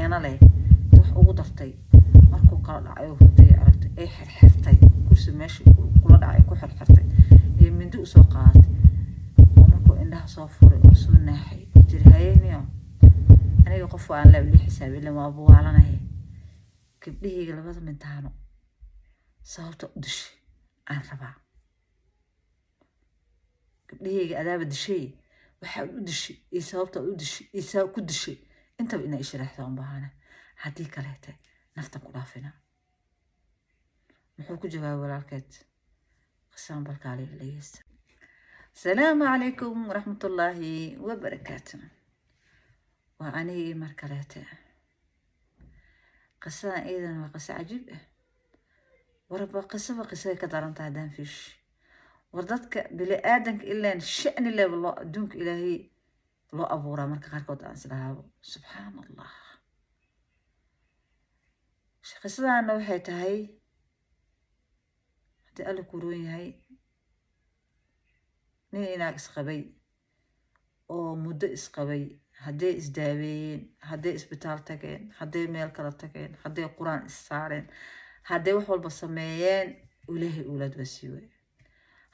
Caano leh inta wax ugu dartay, markuu kala dhacay oo hurday aragtay, ay xirxirtay kursi meesha kula dhacay ku xirxirtay, ee mindi usoo qaadatay, oo markuu indhaha soo furay oo soo naaxay tiri: "Hayeniyo, aniga qof aan la lii xisaabi ilan waa buwaalanahay. Gabdhahayga labada mintaano sababta u dishay aan rabaa. Gabdhahayga adaaba dishay, waxaad u dishay iyo sababta u dishay iyo saa ku dishay intaba inaa isharaxda un baahana. Haddii kaleete naftan ku dhaafina." Muxuu ku jawaabay walaalkeed? Qisaan balkaali dhegeysta. Asalaamu calaykum waraxmatullaahi wabarakaatu. Waa anigii mar kaleete. Qisadan iidan waa qiso cajiib ah. Warba qisaba qisay ka daran tahay. Haddaan fiish war dadka bini-aadanka ilaan sha'ni leba loo adduunka Ilaahay loo abuuraa, marka qaarkood aan isdhahaabo subxaan Allah. Qisadaana waxay tahay, haddii Alla kuroon yahay, nin inaag isqabay oo muddo isqabay, hadday isdaaweeyeen, hadday isbitaal tageen, hadday meel kala tageen, hadday Qur-aan is saareen, hadday wax walba sameeyeen, Ilaahay owlaad waa sii waay.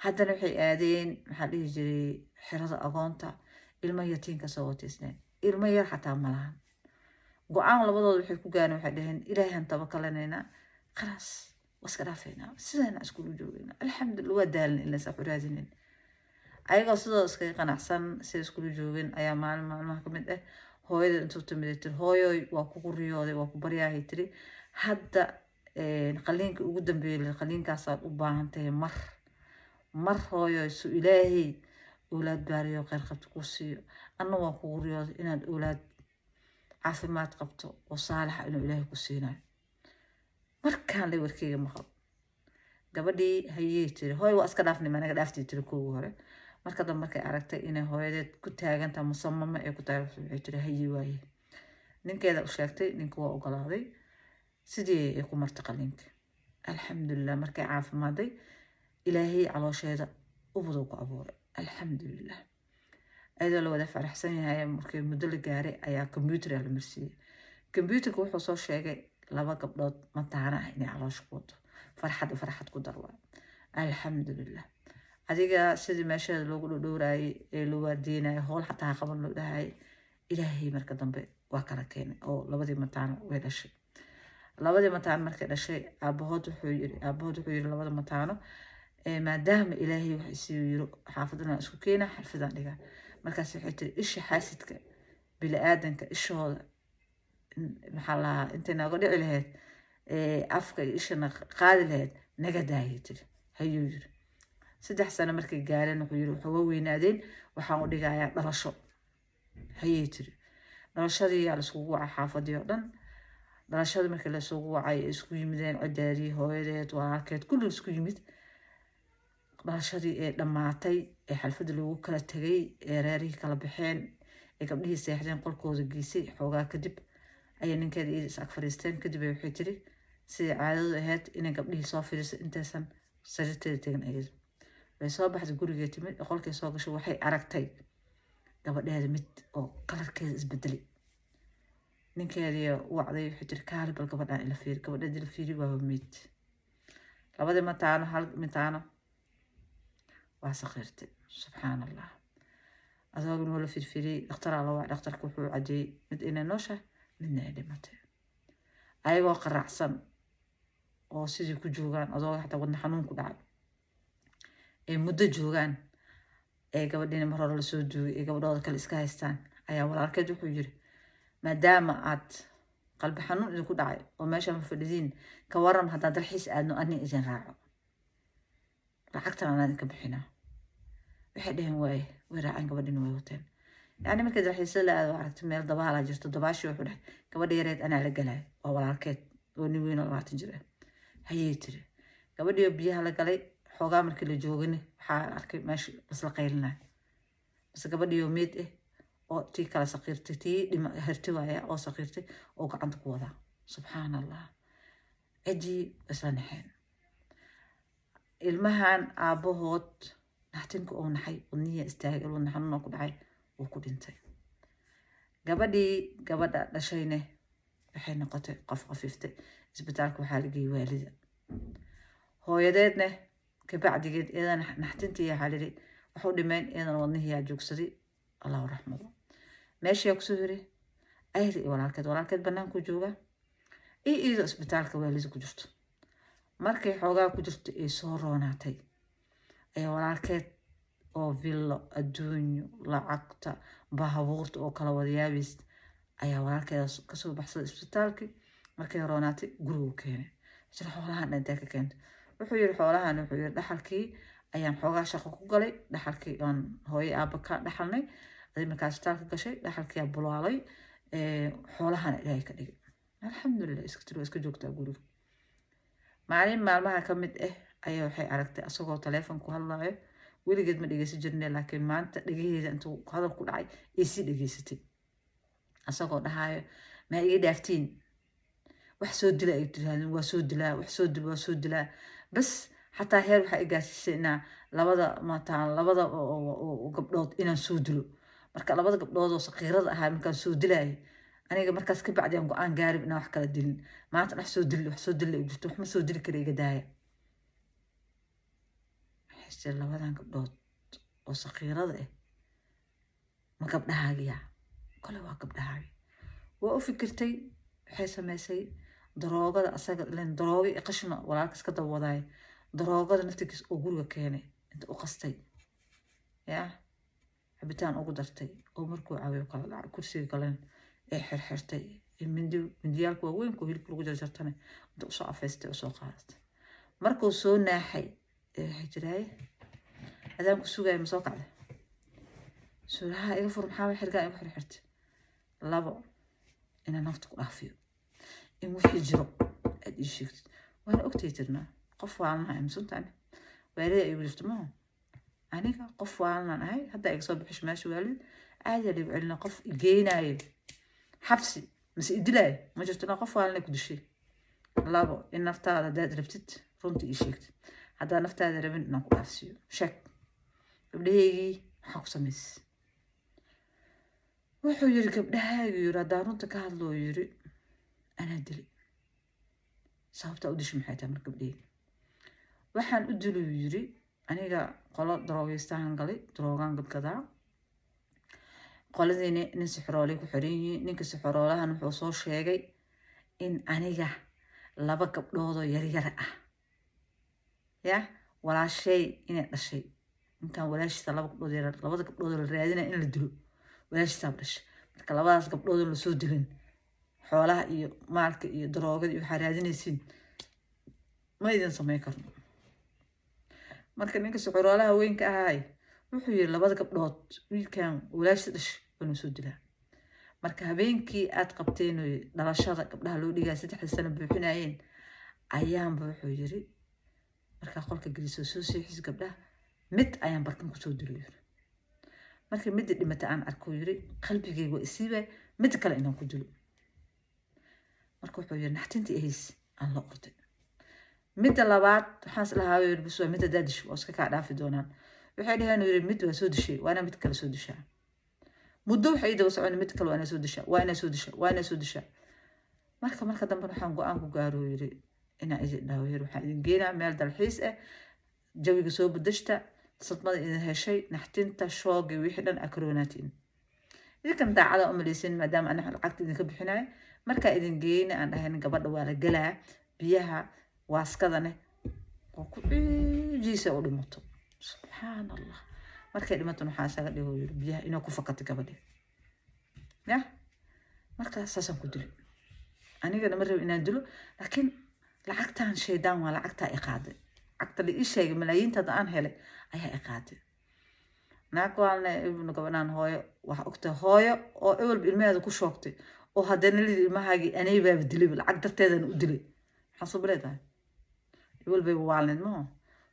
Haddana waxay aadeen, maxaa dhihi jiray, xerada agoonta, ilmo yatiinka soo wataysneen, ilmo yar xataa ma lahan. Go-aan labadooda waxay ku gaareen, waxay dhaheen: "Ilaahan tabakalanaynaa, khalaas, waa iska dhaafeynaa, sidayna iskula joogeynaa, alxamdulillah, waa daalin ila saa raadinin." Ayagoo sidoo iskaga qanacsan sida iskula joogin ayaa maalin maalmaha ka mid ah hooyada intuu timid tiri: "Hooyoy, waa kugu riyooday, waa ku baryaahay." Tiri: "Hadda qaliinka ugu dambeeyay, qaliinkaasaad u baahan tahay. Mar mar, hooyoy, su Ilaahay owlaad baariyo kheyr qabto kuu siiyo. Anna waa kugu riyooday inaad owlaad caafimaad qabto oo saalixa inuu Ilaahay ku siinayo. Markaan lay warkeyga maqal." Gabadhii: "Hayey," tiri, "hooy, waa iska dhaafnay, ma naga dhaaftii?" tiri kowgii hore. Marka dambe markay aragtay inay hooyadeed ku taagantaha, musamamo ay ku tahay, waxay tiri: "Haye." Waaye, ninkeeda u sheegtay, ninka waa ogolaaday. Sidii ay ku martay qaliinka, alxamdulilah. Markay caafimaaday, Ilaahay caloosheeda ubaduu ku abuuray, alxamdulilah, ayadoo la wada faraxsan yahay. Markii muddo la gaaray ayaa computer la marsiiyey. Computerka wuxuu soo sheegay laba gabdhood mataana ah inay caloosha ku wado. Farxad farxad ku dar waay, alxamdulilah. Adiga sidii meesheeda loogu dhowdhowraayay ee loo waardiinayay, howl xataa ha qaban loo dhahayay, Ilaahay marka dambe waa kala keenay oo labadii mataano way dhashay. Labadii mataano markay dhashay, aabahood wuxuu yiri labada mataano, maadaama Ilaahay wax isiiyu yiro, xaafadana isku keena, xalfadaan dhigaa. Markaas waxay tiri: "Isha xaasidka bini-aadanka ishooda, maxaa lahaa, intay nooga dhici lahayd, afka iyo ishana qaadi lahayd, naga daayay," tiri. "Hayuu," yiri. 3 sano markay gaareen, wuxuu yiri: "Waxaa weynaadeen, waxaan u dhigayaa dhalasho." "Hayey," tiri. Dhalashadii yaa laiskugu wacay xaafadii oo dhan. Dhalashadii markii laisugu wacay, ay isku yimideen cideedii, hooyadeed, walaalkeed, kulli isku yimid. Dhalashadii ee dhammaatay ee xalfadda lagu kala tegay ee reerihii kala baxeen ee gabdhihii seexdeen, qolkooda geysay, xoogaa kadib ayay ninkeeda iyada is ag fadhiisteen. Kadib waxay tiri, sidai caadadu ahayd, inay gabdhihii soo fadhiiso intaysan sariirteeda tegin. Iyada way soo baxday, gurigee timid, qolkay soo gashay, waxay aragtay gabadheeda mid oo kalarkeeda isbedelay. Ninkeedii wacday, waxay tiri: "Kaali, bal gabadhaan ila fiiri." Gabadheeda ila fiiri, waaba meyd. Labadii mataano, hal mataano waa saqiirtay, subxaan Allah. Adoogin waa la firfiriyey, dhakhtaraa la wacay. Dhakhtarka wuxuu cadeeyey mid inay nooshahay, midna ay dhimatay. Ayagoo qaraacsan oo sidii ku joogaan, adooga xataa wadna xanuun ku dhacay, ay muddo joogaan, ee gabadhiina mar hore lasoo duugay, ee gabadhooda kale iska haystaan, ayaa walaalkeed wuxuu yiri: "Maadaama aad qalbi xanuun idinku dhacay oo meeshaan fadhidiin, ka waran haddaan dalxiis aadno, ani idin raaco, lacagtan anaa idinka bixinaa?" Waxay dhaheen waaye. Way raaceen, gabadhina way wateen. Yacni markii dalxiisada la aado, aragtay meel dabaalaa jirto. Dabaashii wuxuu dhahay: "Gabadha yareed anaa la galaayo." Waa walaalkeed oo nin weyn oo 20 jir ah. "Hayey," tiri. Gabadhii oo biyaha la galay, xoogaa markii la joogani, waxaa la arkay meesha isla qaylinayo, base gabadhii oo meed ah oo tii kala saqiirtay, tii dhima herti waaya oo saqiirtay oo gacanta ku wadaa. Subxaan Allah, ciddii isla naxeen. Ilmahan aabbahood naxtinka uu naxay, wadnihiya istaagay, wadna xanuuna ku dhacay, wuu ku dhintay. Gabadhii gabadha dhashayne Waxay noqotay qof khafiiftay. Isbitaalka waxaa la geeyey waalida. Hooyadeedne kabacdigeed iyadana naxtintii waxaa lihi waxu dhimeen, iyadana wadnihiyaa joogsaday, Allahu raxmado. Meeshiyaa kusoo hiray ayada iyo walaalkeed. Walaalkeed bannaankuu joogaa iyo iyadoo isbitaalka waalida ku jirto. Markay xoogaa ku jirto ay soo roonaatay ayaa walaalkeed oo villo, adduunyo, lacagta, baabuurta oo kala wadayaabiis ayaa walaalkeeda kasoo baxsaday isbitaalkii. Markay roonaatay gurigu keenay. Jira xoolahan intee ka keentay? Wuxuu yiri xoolahan, wuxuu yiri, dhaxalkii ayaan xoogaa shaqo ku galay, dhaxalkii oon hooyo aaba ka dhaxalnay. Adig markaa isbitaalka gashay dhaxalkiyaa bulaalay, xoolahana Ilaahay ka dhigay, alxamdulilah. Iska tiri waa iska joogtaa guriga. Maalin maalmaha ka mid ah ayaa waxay aragtay asagoo taleefon ku hadlaayo. Weligeed ma dhegeysan jirne, laakiin maanta dhegaheeda intuu hadal ku dhacay ay sii dhegeysatay, asagoo dhahaayo: "Maa iga dhaaftiin? Wax soo dila ay tirahdeen, waa soo dilaa. Wax soo dil, waa soo dilaa." Bas xataa heer waxaa i gaarsiisay inaa labada mataan labada gabdhood inaan soo dilo. Marka labada gabdhood oo saqiirada ahaa markaan soo dilaayay, aniga markaas ka bacdi aan go-aan gaarib inaan wax kala dilin. Maanta wax soo dil, wax soo dil ay jirto, wax ma soo dili kara, iga daaya. Waxay tiri: "Labadan gabdhood oo saqiirada ah ma gabdhahaagiya?" Kole waa gabdhahaagi. Waa u fikirtay. Waxay samaysay daroogada asaga ilen darooga iyo qashina walaalka iska daba wadaaya. Daroogada naftigiis oo guriga keenay inta u qastay, yaa cabitaan ugu dartay, oo markuu caawiyo kala dhacay, kursiga galeen, ee xirxirtay, ee mindi, mindiyaalka waaweynka oo hilibka lagu jarjartana inta usoo afeystay, usoo qaadatay. Markuu soo naaxay ee waxay jiraaye: "Adaan ku sugaya, ma soo kacday? Suuraha iga fur. Maxaa xirgaa igu xirxirtay?" Labo, inaan nafta ku dhaafiyo, in wixii jiro aad ii sheegtid. Waana ogtay tirnaa qof waalanahay misuntaan waalida igu jirto maaha. Aniga qof waalanaan ahay. Hadda iga soo bixisho meesha waalid caadiya liigu celina. Qof igeynaayo xabsi mase idilaayo ma jirto. Inaa qof waalanay ku dishay. Labo, in naftaada haddaad rabtid runta ii sheegtid, haddaad naftaada rabin inaan ku dhaafsiiyo. Sheeg gabdhahaygii maxaa ku samaysay. Wuxuu yiri: "Gabdhahaagu," yiri, "haddaan runta ka hadloo," yiri, "anaa dilay." "Sababtaa u dishay maxay tahay?" "Marka gabdhaheyga waxaan u diluu," yiri, "aniga qolo daroogeystaan galay, daroogaan gadgadaa. Qoladiini nin sixroolay ku xiran yihiin. Ninka sixroolahan wuxuu soo sheegay in aniga laba gabdhoodoo yaryar ah, ya walaashay inay dhashay, ninkan walaashiisa laba gabdhood yaryar, labada gabdhoodoo la raadinaya in la dilo, walaashiisaaba dhashay. Marka labadaas gabdhoodoo lasoo dilin, xoolaha iyo maalka iyo daroogada iyo waxaa raadinaysiin ma idin samayn karno. Marka ninka sixroolaha weynka ahaay wuxuu yiri labada gabdhood wiilkan walaashiisa dhashay waanu soo dilaa. Marka habeenkii aad qabteen dhalashada gabdhaha loo dhigaya, 3da sano buuxinayeen, ayaanba," wuxuu yiri, "markaa qolka geliso, soo seexis gabdhaha, mid ayaan barkin kusoo dilo," yiri. "Markii midda dhimata aan arko," yiri, "qalbigayga waa isiibay mid kale inaan ku dilo. Marka," wuxuu yiri, "naxtintii ahays aan la orday midda labaad. Waxaan islahaa," yiri, "bas waa midda daadish, waa iska kaa dhaafi doonaan. Waxay dhaheen," yiri, "mid waa soo dishay, waa inaa mid kale soo dishaa. Muddo waxay ii daba socon, mid kale waa inaa soo dishaa, waa inaa soo dishaa, waa inaa soo dishaa. Marka dambe waxaan go-aan ku gaaro," yiri, "inaa idin dhaho," yiri, "waxaan idin geenaa meel dalxiis ah, jawiga soo bedeshta, sadmada idin heshay, naxtinta, shoogii, wixii dhan akaroonaatiin. Idinkan daacada umaleysin maadaama ana lacagta idinka bixinayo. Markaa idin geeyna aan dhahayn gabadha waa la gelaa biyaha waaskadane oo ku ciijiisa u dhimato. Subxaan Allah, markay dhimato waxaa isaga dhigo," yiri, "biyaha inuu ku fakatay gabadhi ya. Marka saasaan ku dilay. Anigana ma rabo inaan dilo, laakiin lacagtan shaydaan waa, lacagtaa i qaaday. Lacagta la ii sheegay, malaayiinta hadda aan helay ayaa i qaaday. Naag waalna ibnu gabadhaan hooyo waxa ogtahay, hooyo oo ewelba ilmaheeda ku shoogtay, oo haddana lidi ilmahaagii anay baaba dilay, lacag darteedana u dilay. Maxaa soo leedahay? Ewel bayba waalneed maho.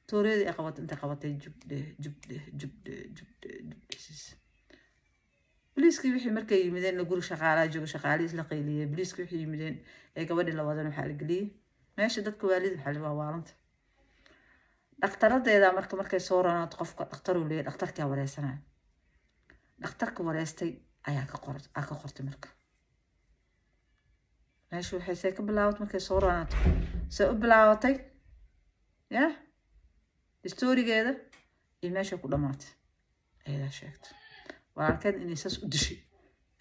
Tooreedii ay qabatay, intay qabatay, jubdhe, jubdhe, jubdhe, jubdhe, jubdhe siis. Boliiskii wixii markay yimideen, guri shaqaalaha jooga, shaqaalihii isla qayliyey. Boliiskii wixii yimideen ee gabadhii la wadan waxaa la geliyey meesha dadka waalid. Waxaa la waa waalanta. Dhakhtaradeeda marka markay soo ranaato, qofka dhakhtaruu leeyahy, dhakhtarkaa wareysanaya. Dhakhtarka wareystay ayaa ka qortay. Marka Meesha waxay see ka bilaabatay markay soo roonaato, see u bilaabatay ya story-geeda iyo meeshay ku dhamaatay ayadaa sheegtay. Walaalkeed inay saas u dishay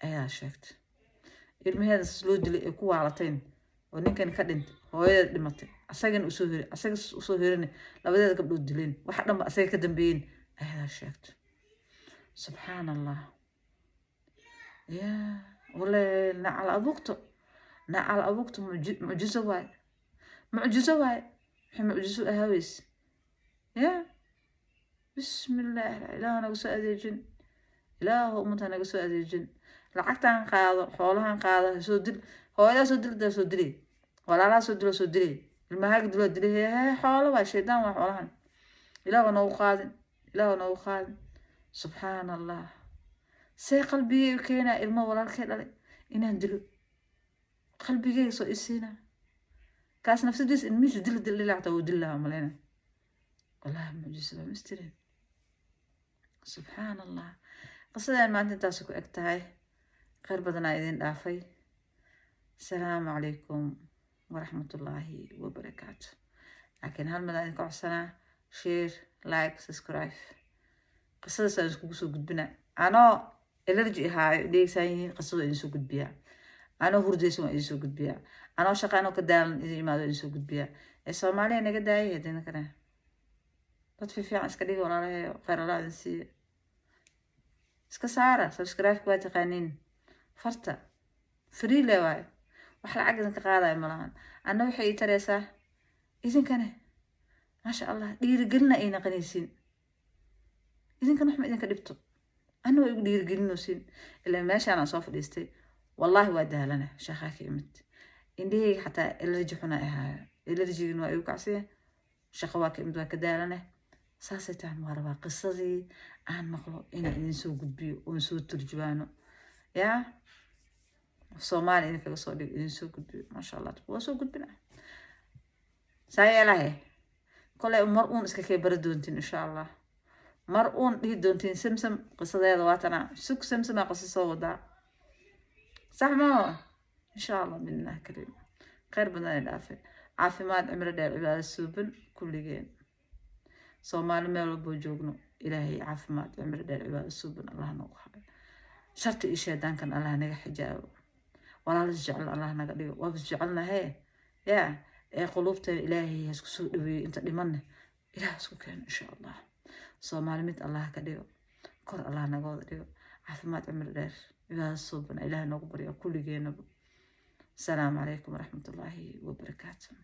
ayaa sheegtay. Ilmaheeda saas loo dilay ay ku waalatayn oo ninkan ka dhintay, hooyadeed dhimatay, asagana usoo heri, asaga usoo herina, labadeeda gabdhood dileen, waxa dhanba asaga ka dambeeyeen ayadaa sheegtay. Subxaan Allah ya wale, nacal abuugto, nacal abuugto. Mucjizo waaye, mucjizo waaye. Maxay mucjizo ahaaweys ya? Bismillaah, Ilaah naga soo adeejin, Ilaahu ummadda naga soo adeejin. Lacagtan qaado, xoolahan qaado, soo dil hooyadaa, soo dil, soo dilay walaalaha, soo dilo, soo dilay ilmahaaga, dilo, dilay. Hee, xoolo waa shaydaan, waa xoolahan. Ilaahu noogu qaadin, Ilaahu noogu qaadin. Subxaan Allah, see qalbigay keenaa ilmo walaalkay dhalay inaan dilo? Qalbigayga soo isiina kaas nafsadiisa ilmihiisa dil dil dhilacta wuu dili lahaa maleyna. Wallahi mucjiso baa mistirin. Subxaan Allah, qisadan maanta intaas ku eg tahay. Kheyr badanaa idin dhaafay. Asalaamu calaykum waraxmatullaahi wabarakaatu. Laakiin hal madaan idinka codsanaa: share, like, subscribe. Qisadaas aan iskugu soo gudbina. Anoo allergy ahaayo dheegsaan yihiin, qisada idin soo gudbiyaa. Anoo hurdaysan waa idin soo gudbiyaa. Anoo shaqa, anoo ka daalan idin imaado idin soo gudbiyaa. Ee Soomaaliya naga daayay idinkana dad fiifiican iska dhiga, walaalahayo. Kheyr Allah idin siiya. Iska saara subscribe-ka, waa taqaaniin, farta free le waayo, wax lacag idinka qaadayo malahan. Anna waxay ii tareysaa, idinkane maasha Allah dhiirigelina ay naqanaysiin. Idinkana wax ma idinka dhibto, anna waa igu dhiirigelinaysiin. Ilaa meeshaan aan soo fadhiistay, wallaahi waa daalana, shaqaa ka imid, indhahayga xataa allergy xuna ahaayo, allergy-gina waa igu kacsiya. Shaqo waa ka imid, waa ka daalana. Saasay tahan waa rabaa qisadii aan maqlo inaan idin soo gudbiyo oon soo turjubaano yaa Soomaali idinkaga soo dhigo, idin soo gudbiyo. Maasha Allah, waa soo gudbina. Saa yeelahe, koley mar uun iska kee bari doontiin insha Allah, mar uun dhihi doontiin Samsam qisadeeda waatana. Sug, Samsamaa qiso soo wadaa, sax maa? Insha Allah biidnillah kariim. Kheyr badan ay dhaafay, caafimaad, cimro dheer, cibaado suuban kulligeen. Soomaali meel walboo joogno, Ilaahay caafimaad, cimro dheer, cibaado suuban Allah noogu hayo. Sharta iyo shaydaankan Allah naga xijaabo. Walaal is jecel Allah naga dhigo. Waaba is jecelnahe ya ee quluubteena Ilaahay ha isku soo dhaweeyo. Inta dhimanne Ilaah isku keeno insha Allah. Soomaali mid Allah ka dhigo, kor Allah naga wada dhigo. Caafimaad, cimri dheer, cibaado suuban Ilaah noogu baryo kulligeenaba. Asalaamu calaykum waraxmatullaahi wabarakaatu.